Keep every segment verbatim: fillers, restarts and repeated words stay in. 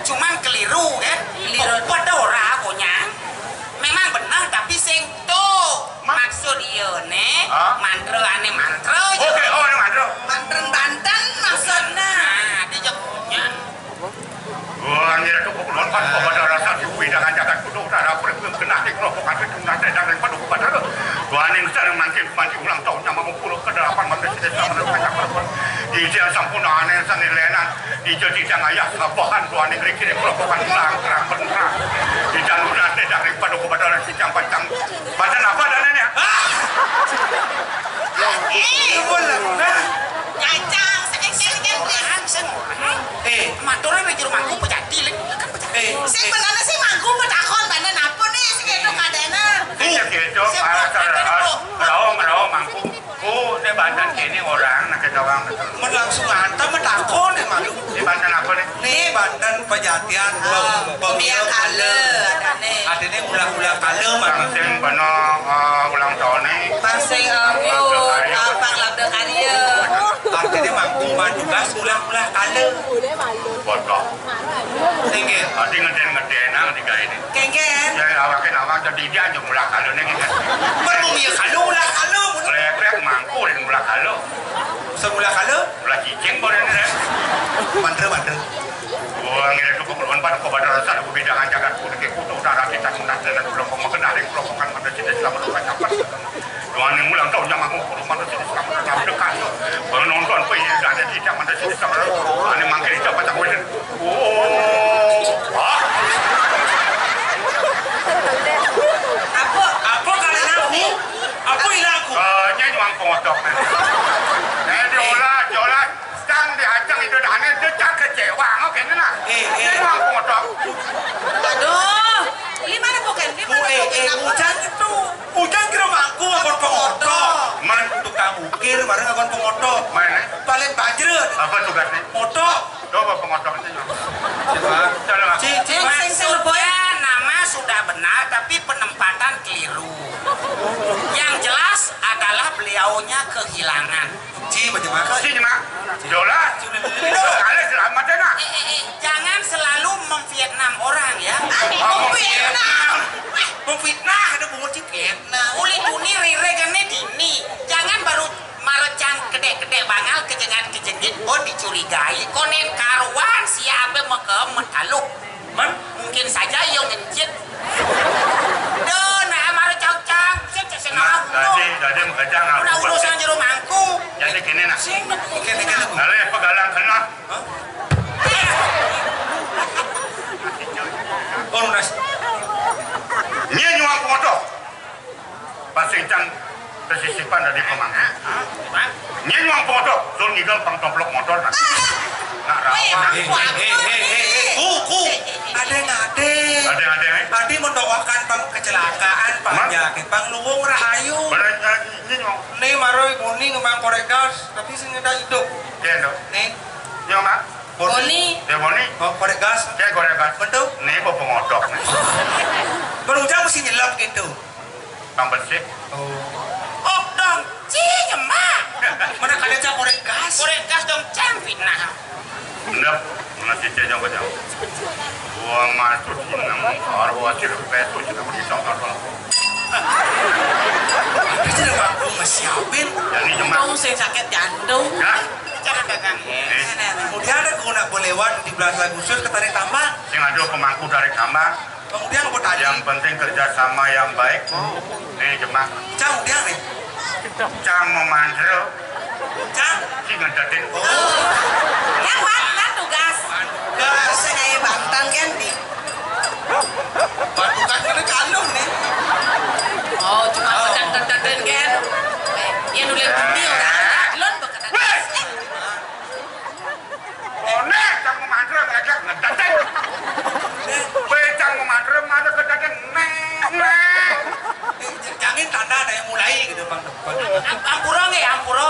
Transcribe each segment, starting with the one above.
Cuman keliru kan? Keliru. Padha ora konyang. Memang bener tapi sing to. Ma- Maksud iyane mantra ane mantra aja. Oke, oh, ane mantra. Mantren Banten maksudnya. Nah, dia jawabnya. Wah, ngira tuh kok nonton kok ada rasa suwi dengan jagat kudu utara pergi genah di kelompok itu nate dan yang penuh kepada lu. Tuhan yang sedang mangkin panci ulang tahunnya mau pulang ke delapan belas desa menurut kata perempuan. Ijin sampun aneh sanilenan. Ija tidak ngayah sabahan tuan negeri kiri kelopokan langkrang bentrang. Ija lunas tidak daripada kepada orang sijang pancang. Badan apa dan ini? Ah! Ih, nyacang, sakit-sakit. Orang sing orang. Eh, maturnya di rumahku pejati, Lin. Kan pejati. Eh, sing eh. Benernya sih mangku petakon badan apa nih sing itu kadena. Iya gitu, sing para kok, saudara. Kok. Rawa, rawa mangku. Oh, ini Banten kene orang, nak kita orang betul. Men langsung antar men takon deh malu. Ini Banten apa nih? Nih Banten pejatian, ah, pemiak kala. Ada nih ulah-ulah kala mah. Sing bana, eh, ulang tahun nih. Sing, eh, labda karya. Apa labda karya. Artinya mampu maju gas ulah-ulah kala. Bodoh. Tinggi. Tadi ngeden-ngeden nang tiga ini. Kengken. Ya, awakin awak jadi dia aja mula kalu nih gitu. Berbumi kalu, mula kalu. Leprek mangku dan mula kalu. Semula kalu? Mula cicing boleh nih. Mantra, mantra. Gua ngira tuh keperluan pada kau pada rasa aku beda dengan jagat kudu ke kudu darah kita mudah dan belum kau mengenal yang belum bukan pada cinta selama lupa dapat. Doane ulang tahun yang aku kudu manut sing selamat dalam dekat. Penonton pe iya dane tidak manut sing selamat. Ane mangke itu apa tak boleh. Oh. Ah. Apa? Apa kalian aku? Apa ini aku? Eh, nyanyi uang pengotok. Eh, diolah, diolah. Sedang diajang itu dane dia kecewa, ngono kene nah. Eh, eh. Nyanyi uang pengotok. Aduh, ini mana bukan? Ini mana eh, eh, bukan? Ujan itu. Ujan kira mangku akan pengotok. Man tukang ukir bareng akan pengotok. Mana? Paling banjir. Apa tugasnya? Motok. Coba pengotok itu. Coba. Coba. Cik, cik, sing, sing, sing, Boy. Ya, nama sudah benar tapi penempatan keliru. Yang jelas adalah beliaunya kehilangan. Ci, bagaimana? Ci, Mak. Jola. Itu kali selamat ya, nak. Eh, eh, eh, jangan selalu memfitnah orang ya. Ah, memfitnah. Memfitnah ada bungut ci fitnah. Uli tuni rire gene dini. Jangan baru marecan kedek-kedek bangal kejengat kejengit pun dicurigai. Konen karuan siape mekemet aluh. Man? Mungkin saja yo ngencit. Duh, nah, mara cang-cang. Sik, sik, sik, nah, nah, dadi, dadi makejang, nah, udah urusan jero mangku. Jadi gini, nah. Sing, oke, oke, oke. Lale pegalang kena. Hah? Oh, lunas. Nyie nyuang pengodo. Pas sing cang kesisipan dari pemangku. Hah? Bang? Nyie nyuang pengodo, sun ngigel pang tomplok motor, nah. Nak rawa. Weh, eh, eh, eh, eh, eh, eh, ku, ku. Ada yang ada. Ada yang ada, eh? Tadi mendoakan pang kecelakaan, pang jake, pang luwung rahayu. Bener, eh, ini nyuang. Nih, maroi, boni, ngemang korek gas, tapi sing ada hidup. Iya, dong. Nih. Nyuang, Mak? Boni. Ya, boni. Oh, korek gas. Ya, korek gas. Betul. Nih, bawa pengodok, nih. Berujang mesti nyelap gitu. Pang bersih. Oh. Oh, dong. Ci, nyemak. Mana kada cak korek gas? Korek gas dong, cang fitnah. Bener, mana si Cecong kejauh. Gua masuk sini, arwah sirpe tuh, kita pergi sama-sama. Ada sih, Pak, gua nggak siapin. Jadi, cuma. Untung saya sakit jantung. Ya. Cara dagang. Eh. Kemudian ada guna boleh lewat di belas Agustus ke Tarik Tambang. Sing ada pemangku Tarik Tambang. Kemudian aku tanya. Yang penting kerjasama yang baik. Nih, Jemak. Cang, dia nih. Cang mau mandro. Cang. Si ngedetin. Oh. Yang mana tugas? Tugas. Saya Banten kan di. Bantukan mana kandung nih? Oh, cuma pedang ngedetin kan. Ya, nulis bumi orang. Lon bekedetin. Weh! Onek, cang mau mandro ngajak ngedetek. Weh, cang mau mandro, mana kedetek, neng, neng. Eh, jangin tanda ada yang mulai gitu, Bang. Am-, ampura nggih, ampura.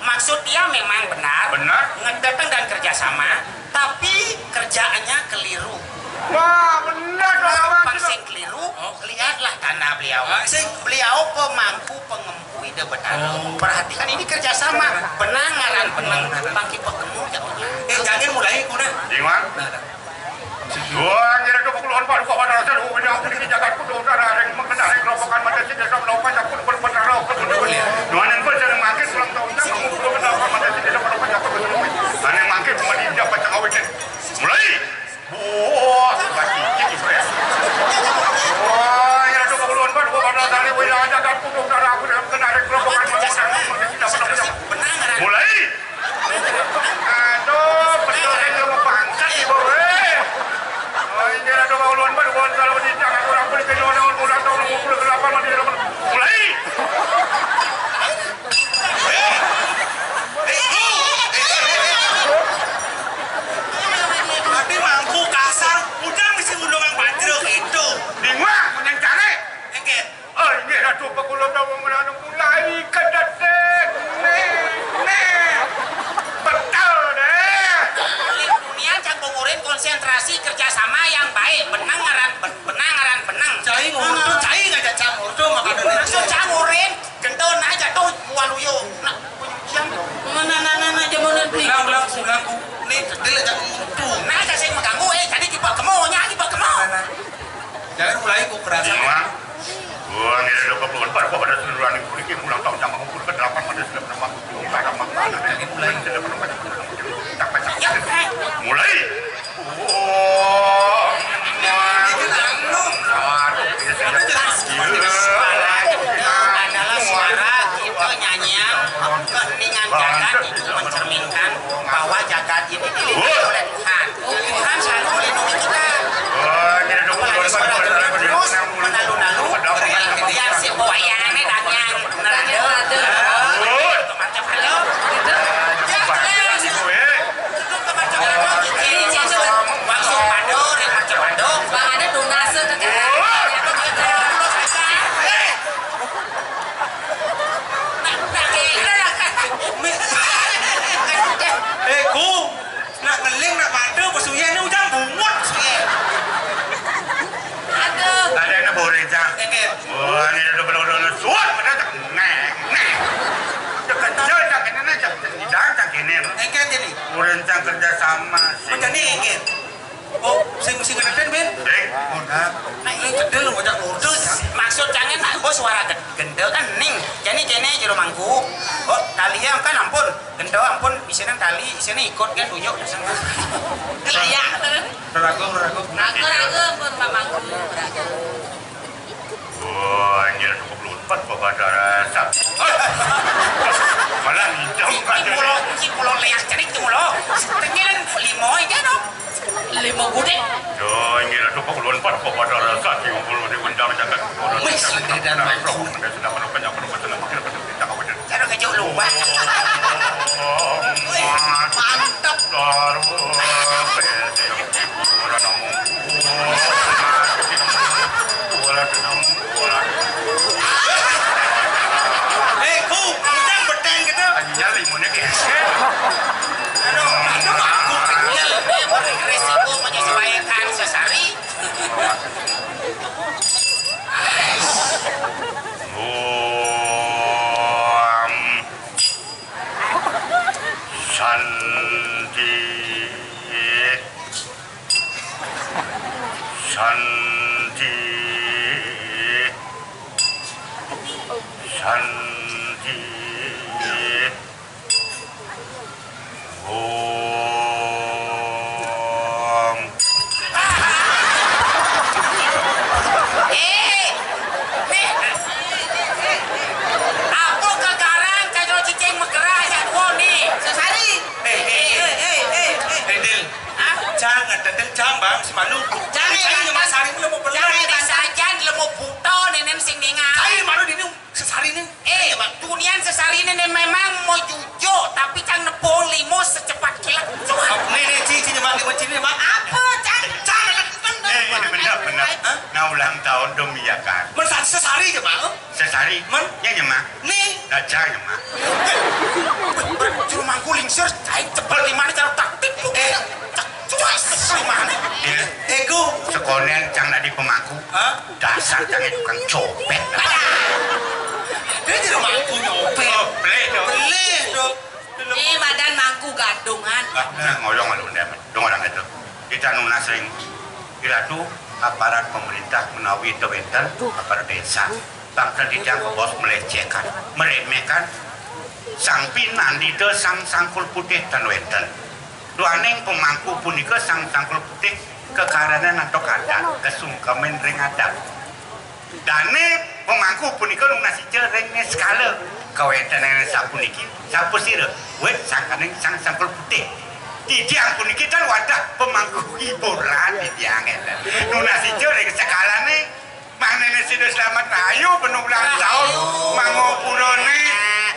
Maksud dia memang benar. Benar. Ngedetek dan kerjasama, tapi kerjaannya keliru. Wah, benar dong, Abang. Pas sing keliru, lihatlah tanda beliau. Ah, sing. Beliau pemangku pengemudi. Wih, dah benar. Oh. Perhatikan ini kerjasama. Benang ngaran benang. Bangki pekemu ya Allah. Eh, jangan mulai kuna. Di mana? Nah, nah. Nuhun, ampun, sareng mangkin ulang tahun, anu mangkin cuma di India pacang awetan. Mulai. Wah, bacicik itu ya. Wah, ya tuh, kauluan, Pak, gua bakal tali, wih, ada kan pupuk darah aku dalam kena ada kelompok kan. Mulai. Aduh, betul kan, ilmu bangsat ibu, eh. Oh, ini ada dua uluan, Pak, dua uluan, kalau tidak, aku orang boleh kena orang ulang tahun umur delapan, mati delapan. Mulai. Tapi mangku kasar, udah mesti ngundang Mang Pajero gitu. Dingwa, punya care. Enggak. Oh, inggih Ratu, pakulon dawuh menanu mulai kedaten. Nih, nih. Betul deh. Dunia cang pengurin konsentrasi kerjasama yang baik. Benang ngaran ben-, benang ngaran benang. Cai ngurut tuh, cai ngajak cang ngurut tuh, makanya. Maksud cang urin, gentona jatuh, waluyo. Nah, pencucian. Mana, nah, nah, nah, jamunan beli. Ulang, ulang, ulang, Bu. Nih, dia ajak ngurut tuh. Nah, ada sing mengganggu, eh, jadi coba kemo, nya coba kemo. Nah, nah. Jangan mulai ku kerasa. Iya. Wah, ini ada keperluan baru pada seluruhan ibu ini ulang tahun sama umur ke delapan pada sudah menambah tujuh pada makna. Jangan mulai. Sudah menambah tujuh tak baca. Ya, eh. Mulai. Oh. Waduh, ini sudah. Suara itu adalah suara kita nyanyian keheningan jagat itu mencerminkan bahwa jagat ini dilihat oleh Tuhan. Tuhan selalu melindungi kita. Apalagi suara terus menalu-nalu, yang si buayane dan yang nerada. Macam halo. Duduk ke macam halo, gitu. Langsung pado, ring macam halo. Bang, ada tunas tuh, tuh, kan? Nah, nah, kayak gitu. Eh, Gung. Nak ngeling, nak pade, pesuyen ini ujang bungut. Aduh. Ada yang boleh, Cang. Oke. Wah, ini udah bener-bener suat, bener, Cang. Nek, nek. Cek kecil, Cang, ini, nek, Cang. Jangan, Cang, gini. Oke, jadi. Urang, Cang, kerja sama, sih. Macam ni, oke. Oh, sing, sing ngeden, Ben? Eh? Oh, nah. Nah, ini gede loh, macam order, Cang. Maksud Cang, nak, oh, suara gede, gede kan, ning. Jadi, kene, jero mangku. Oh, kalian kan, ampun. Gento ampun, isine tali, isine ikut kan tunjuk dasar. Iya. Ragu, ragu. Ragu, ragu, ampun, Pak Mangku, ragu. Wah, anjir, cukup lupa, Bapak Darasa. Malah nginjam. Ki pulo, ki pulo leak cerik ki pulo. Tengilan limo aja dong. Lima gudeg. Yo, inggih Ratu, kawula pun kepada rasa di kumpul di undang jagat. Wis, dan langsung. Anda sudah menukar, yang menukar, sudah menukar, sudah menukar, sudah menukar. Cara kejauh lupa. Wih, mantap. Daru. Ora nemu. Ora nemu. Ora nemu. Eh, ku, udah beteng gitu. Anjir, limunnya kayak. Aduh, aduh, aku kecil, eh, berisiko menyesuaikan sesari. Om Santi. Santi. Santi. Om. Eh, eh, apa kegarang kaya cicing megerah ya dua ni? Sesari. Eh, eh, eh, eh, eh, eh. Eh, Dil. Hah? Jangan, Dil, jangan, Bang, si malu. Jangan, Bang. Sari, lu mau belah. Jangan, Bang. Sajan, lu mau buta, nenek sing ningal. Sari, malu, dini. Sesarine. Eh, Mak, tunian sesarine ne memang mau jujur, tapi cang nepung limo secepat kilat. Coba. Nih, nih, ci, ci, nyemak, nyemak, ci, nyemak. Apa, cang? Cang, eh, eh, bener, bener. Hah? Nah, ulang tahun dong, iya kan? Masa sesari aja, Mak? Sesari? Men? Ya, nyemak. Nih. Nah, cang, nyemak. Cuma mangku lingsir, cai cepet lima nih, cara taktik. Eh. Cak, cuas, lima nih. Iya. Ego. Sekonen cang tadi pemaku. Hah? Dasar cang tukang copet. Dia di rumah aku nyopet. Oh, beli dong. Beli dong. Ini badan mangku gadungan. Ah, nah, ngoyong lu ndem. Dong orang itu. Kita nunas ring. Kira tuh aparat pemerintah menawi itu benten aparat desa. Bangsa titiang kebos melecehkan, meremehkan Sang Pinandita Sang Sangkul Putih tan wénten. Duaning pemangku punika Sang Sangkul Putih kekaranan antuk adat, kesungkemin ring adat. Dané pemangku punika nunas ica ring niskala. Kawéntenan sapuniki, sapasira? Wit sangkaning Sang Sangkul Putih. Titiang puniki tan wantah pemangku hiburan titiang énten. Nunas ica ring sekalané. Mangdané sida slamet rahayu, ben ulang tahun, mangupurané,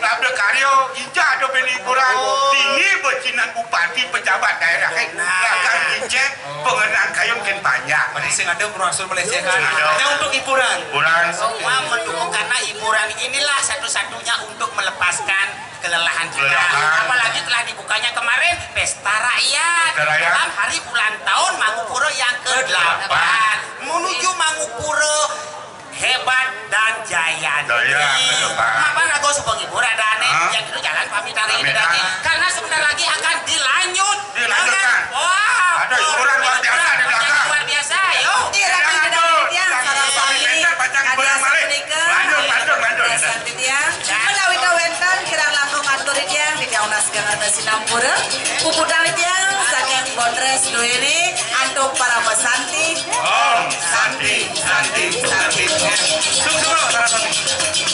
labda karya, ica ada ben hiburan. Dini becinan bupati, pejabat daerah, lakar ngincén pengenan kayun kén panjak. Berarti sing ada berangsur melecehkan. Sing ada. Hanya untuk hiburan. Hiburan. Semua mendukung karena hiburan inilah satu-satunya untuk melepaskan kelelahan kita. Kelelahan. Apalagi telah dibukanya kemarin pesta rakyat. Pesta rakyat. Dalam hari ulang tahun Mangupura yang kedelapan. Kedelapan. Menuju Mangupura hebat dan jaya. Jaya, kedelapan. Apa ragu supaya ngibur ada aneh? Hah? Yang itu jalan pamit hari ini. Pamit, ah. Karena sebentar lagi akan dilanjut. Dilanjutkan. Dengan, wah, ada hiburan luar biasa di belakang. Luar biasa, yuk. Iya, rakan titiang, sareng sami. Lanjut, lanjut, lanjut. Menawi kawénten kirang langkung atur titiang, titiang unas gana sinampura. Puputang titiang saking Bondres duéné antuk parama santi. Om Santi, Santi, Santi. Sukses, para santi.